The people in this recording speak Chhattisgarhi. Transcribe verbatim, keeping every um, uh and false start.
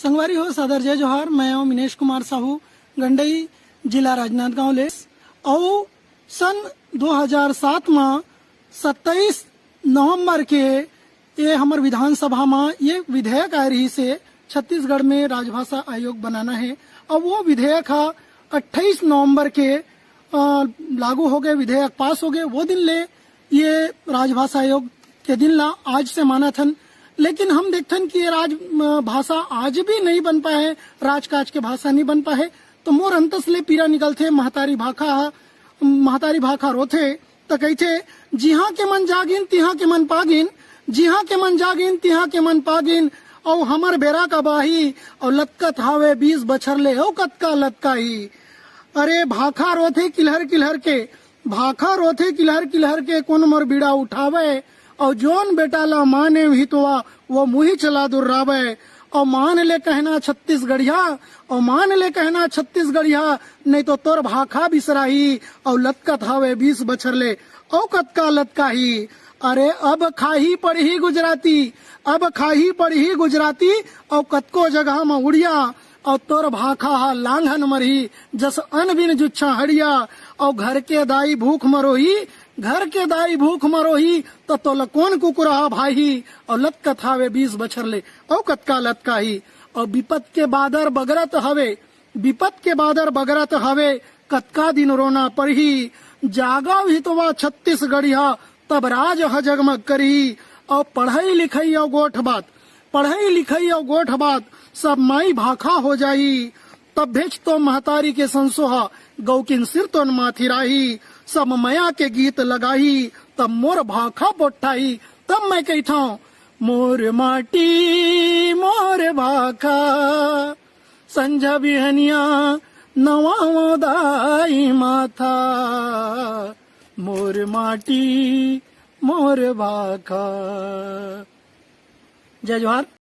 संगवारी हो, सादर जय जोहार। मैं हूं मिनेश कुमार साहू, गंडई, जिला राजनांदगांव ले। अउ सन दो हज़ार सात म सत्ताईस नवंबर के ये हमर विधानसभा म ये विधेयक आए रहिस हे, छत्तीसगढ़ में राजभाषा आयोग बनाना हे। अब वो विधेयक ह अट्ठाईस नवंबर के, अ, लागू हो गए, विधेयक पास हो गए। वो दिन ले ये राजभाषा आयोग के दिन ला आज से मानत हन। लेकिन हम देखथन कि ये राज, अ, भाषा आज भी नहीं बन पाए, राजकाज के भाषा नहीं बन पाए। तो मोर अंतस ले पीरा निकलथे। महतारी भाखा ह, महतारी भाखा रोथे, त कहिथे, "जिहां के मन जागिन, तिहां के मन पागिन, जिहां के मन जागिन, तिहां के मन पागिन, अउ हमर बेरा का बाही, अउ लतकत हावे बीस बछर ले, अउ कतका लतकाही।" अरे, भाखा रोथे किलहर किलहर के, भाखा रोथे किलहर किलहर के, कोन मोर बीड़ा उठावे? अउ जोन बेटा ला माने हितवा, वो मुही चला दुर्रावे। अउ मान ले कहना छत्तीसगढ़िया, अउ मान ले कहना छत्तीसगढ़िया, नहीं तो तोर भाखा बिसराही। अउ लतकत हावे बीस बछर ले, अउ कतका लतकाही। अरे, अब खाही पड़ही गुजराती, अब खाही पड़ही गुजराती, अउ कतको जगह म उड़िया। अउ तोर भाखा ह लांघन मरही, जस अन बिन जुच्छा हड़िया। अउ घर के दाई भूख मरोही, घर के दाई भूख मरोही, त तोला कोन कुकुरा ह भाही? अउ लतकत हावे बीस बछर ले, अउ कतका लतकाही। अउ बिपत के बादर बगरत हवे, बिपत के बादर बगरत हवे, कतका दिन रोना परही। जागव हितवा छत्तीसगढ़िया, तब राज ह जगमग करही। अउ पढ़ई लिखई अउ गोठ बात, पढ़ई लिखई अउ गोठ बात, सब माई भाखा हो जाही। तब भेज तो महतारी के संसोहा, गौकिन सिर तोन माथिराही। सब मया के गीत लगाही, तब मोर भाखा पोट्ठाही। तब मैं कहिथंव, मोर माटी मोर भाखा, संझा बिहनिया नवावंव दाई माथा, मोर माटी मोर भाखा। जय जोहार।